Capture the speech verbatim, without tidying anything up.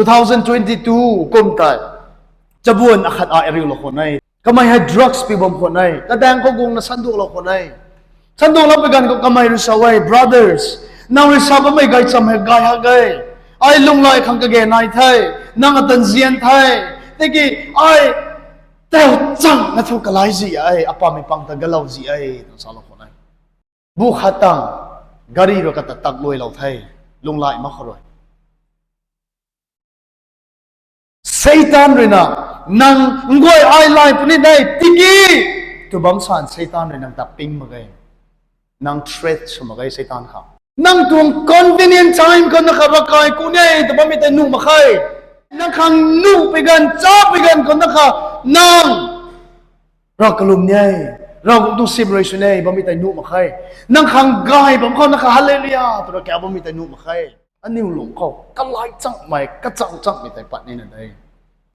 two thousand twenty-two kum tei chabuan akhat ai ariulou khwan e. Kamei hei drugs pi bam khwan e. Kadaeng khou guangna sanduaklou khwan e. Sanduaklou pui ganv khou kamei rui sa e, brothers, nang rui sa bammei gaychamv hei gay hak e. Ai lunghlaic khang kage nai the. Nang ata nzian the. Tiki ai tau chang na thu kalai zi e, apammei pang ta galou zi e, twna salou khwan e. Bu khat tang gari rui kata tak luailou the, lunghlaic mak khou rui. Seitaan rui na, nang nguay ai lai puni de tiki, tw bam san Seitaan rui nang ta ping mak ge. Nang threat sw mak ge Seitaan khang. Nang tuang convenient time khou na kha ravkai ku ne tw bammei tei nuh mak khe. Nang khang nuh pui ganv, cha pui ganv khou na kha nang Rav kalum ne, Ravguangc tuang sim rui sw ne bammei tei nuh mak khe. Nang khang gay bam khou na kha hallelujah twna kau bammei tei nuh mak khe. Aniu lung khou kalai changmei, kachang changmei tei pat nina de.